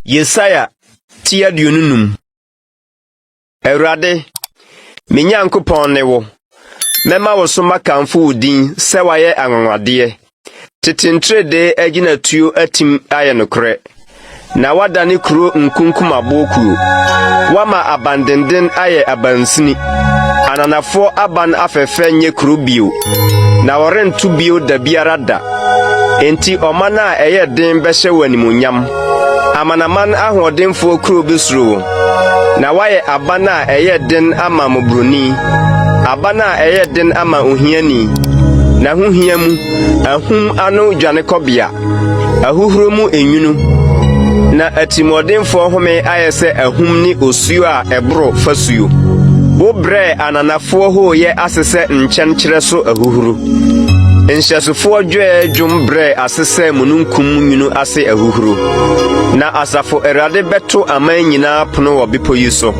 Yesaia ti 25. Awurade, me Nyankopɔn ne wo. Mɛma wo so makamfo wo din sɛ woayɛ anwanwadeɛ. Tete nteredee agyinatuo atim ayɛ nokorɛ, na woadane kuro nkunkumaboɔ kuo. Woama abandenden ayɛ abansini. Ananafoɔ aban afɛfɛ nyɛ kuro bio, na wɔrento bio da biara da. Enti ɔman a ɛyɛ den bɛhyɛ wo animuonyam. Amanaman ahoɔdenfoɔ kuro bɛsuro wo, na woayɛ aban a ɛyɛ den ama mmɔborɔni, aban a ɛyɛ den ama ohiani. N'ahohia mu, ahum ano dwanekɔbea, ahuhuro mu enwunu, na atirimuɔdenfoɔ home ayɛ sɛ ahum ne osuo a ɛboro fasuo. Wobrɛɛ ananafoɔ hooyɛ ase sɛ nkyɛnkyerɛ so ahuhuro. Nhyɛsofoɔ dwɛɛ dwom brɛɛ ase sɛ mununkum nwunu ase ahuhuro. Na asafo Awurade bɛto aman nyinaa pono wɔ bepɔ yi so.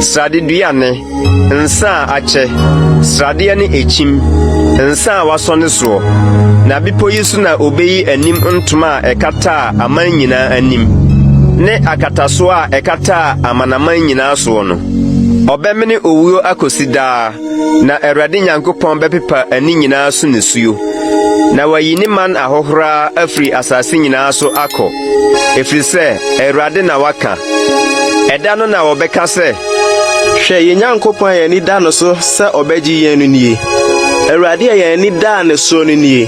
Sradeduane, nsa a akyɛ, sradeɛ ne ekyim, nsa a wasɔne soɔ. Na bepɔ yi so na obeyi anim ntoma a ɛkataa aman nyinaa anim, ne akatasoɔ a ɛkataa amanaman nyinaa soɔ no. Ɔbɛmene owuo akosi daa, na Awurade Nyankopɔn bɛpepa ani nyinaa so nisuo. Na wayi ne man ahohora afiri asase nyinaa so akɔ, ɛfiri sɛ Awurade na waka. Ɛda no na wɔbɛka sɛ, Hwɛ, yɛn Nyankopɔn a yɛn ani da no so sɛ ɔbɛgye yɛn no nie. Awurade a yɛn ani daa ne so no nie.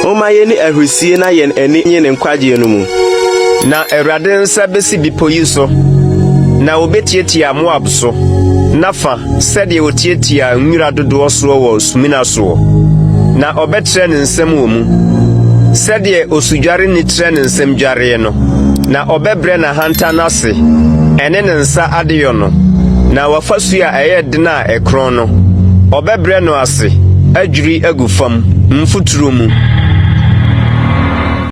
Momma yenni ahurusie na yɛn ani nnye ne nkwagyeɛ no mu. Na Awurade nsa besi bepɔ yi so, na obetiatia Moab so, n'afa sɛdeɛ otiatia nwura dodoɔ soɔ wɔ sumina soɔ. Na ɔbɛtrɛ ne nsam wɔ mu, sɛdeɛ osudwareni trɛ ne nsam dwareɛ no, na ɔbɛbrɛ n'ahantan no ase, ɛne ne nsa adeyɔ no, na w'afasuo a ɛyɛ den a ɛkorɔn no, ɔbɛbrɛ no ase, adwiri agu fam, mfuturo mu.